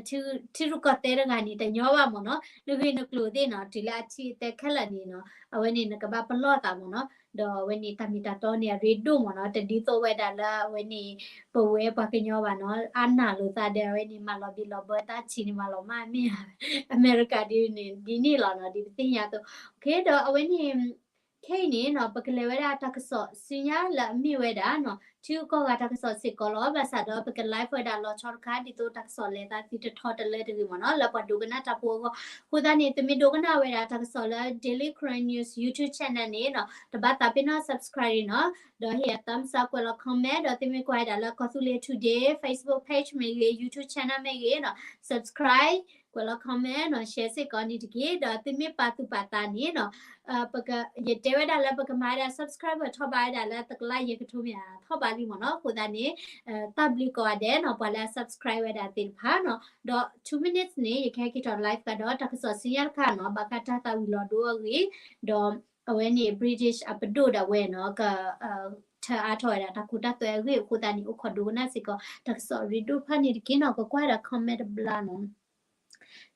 ထံရူၢ်ကီၢ်သဲးတဂၤန့ၣ် တညီဘၣ်မ့ၢ်နီၤ နဂ့ၢ်နကျိၤသ့ၣ်နီၤ တုၤလၢအထံအတဲခဲလၢာ်န့ၣ်နီၤ အဝဲန့ၣ်နကဘၣ်ပလီၢ်သးမ့ၢ်နီၤ ဒီးအဝဲန့ၣ်တၢ်မ့ၢ်တၢ်တီန့ၣ် အရ့ဒိၣ်မ့ၢ်နီၤ တဒ်သိးဝဲဒၣ်လၢအဝဲန့ၣ် ပဝဲပှၤကညီဘၣ်နီၤ အါနၢ်လိာ်သးဒီးအဝဲန့ၣ် မၤလီၤဘံၣ်လီၤဘၢတၢ်ဆံးန့ၣ် မၤလီၤမၢ်မ့ၢ်ဧါ အမဲရကၤဒ်န့ၣ် ဒ်န့ၣ်လီၤနီၤ ဒ်ပသ့ၣ်ညါအသိး ဒီးအဝဲန့ၣ် ခဲအံၤန့ၣ်နီၤ ပကလဲၤဝဲဒၣ်တၢ်ကစီၣ်ဆူညါလၢအမ့ၢ်ဝဲဒၣ်နီၤ ထံဂုၤကီၢ်ဂၤတၢ်ကစီၣ်စ့ၢ်ကီးလီၤ. ဘၣ်ဆၣ်ဒီးပက live ဝဲဒၣ်လီၤဆီတခါ ဒ်သိးတၢ်ကစီၣ်လဲၤသးသံတထီတလၢတဂ့ၤမ့ၢ်နီၤ လၢပှၤဒိကနၣ်တၢ်ဖိအဂီၢ်. အဃိသတးန့ၣ် သုမ့ၢ်ဒိကနၣ်ဝဲဒၣ်တၢ်ကစီၣ်လၢ Daily Karen News YouTube channel န့ၣ်နီၤ တဘၣ်သးပ့ၤနီၣ် subscribe နီၤ ဒီးဟ့ၣ်အ thumbs up ကွဲးလီၤ comment ဒီးသုမ့ၢ်ကွၢ်ဝဲဒၣ်လၢကီၢ်သူလ့ၤ Today Facebook page မ့ၢ်ဂ့ၤ YouTube channel မ့ၢ်ဂ့ၤနီၤ subscribe ကွဲးလီၤ comment နီၤ share စ့ၢ်ကီးန့ၣ်တက့ၢ်. ဒီးသုမ့ၢ်ပာ်သူၣ်ပာ်သးန့ၣ်နီၤ ပက ယတဲဝဲဒၣ်လၢပကမၤဝဲဒၣ် subscriber ထီၣ်ဘးဝဲဒၣ်လၢတကလးယဲၢ်ကထိမ့ၢ်ဧါ ထီၣ်ဘးလံမ့ၢ်နီၤ. အဃိသတးန့ၣ် တၢ်ဘျုးကိးဂၤဒဲးနီၤ ပှၤလၢအ subscribe ဝဲဒၣ်သ့ၣ်တဖၣ်နီၤ ဒီး two minutes န့ၣ် ယကဟဲက့ၤထီၣ် live ကဒီးတၢ်ကစီၣ်ဆူညါတခါနီၤ ဘၣ်ဃးတၢ်သးဝံၤလီၤဒိအဂ့ၢ် ဒီးအဝဲန့ၣ် British အပဒိၣ်ဒၣ်ဝဲနီၤ က ထၢအါထီၣ်ဝဲဒၣ်တၢ်ခိတၢ်သွဲအဂ့ၢ် အဃိသတးန့ၣ် အိၣ်ခိးဒိကနၣ်စ့ၢ်ကီး တၢ်ကစီၣ်ရ့ဒိၣ်တဖၣ်န့ၣ်တက့ၢ်နီၤ ကကွၢ်ဝဲဒၣ် comment တဘျါနီၤ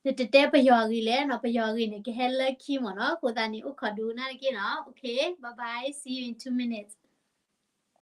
နတတဲပယီၤအဂ့ၢ်လဲၣ်နီၤ ပယီၤအဂ့ၢ်န့ၣ် ကဟဲလၢခံမ့ၢ်နီၤ အဃိသတးန့ၣ် အိၣ်ခိးဒိကနၣ်တက့ၢ်နီၤ okay bye bye see you in two minutes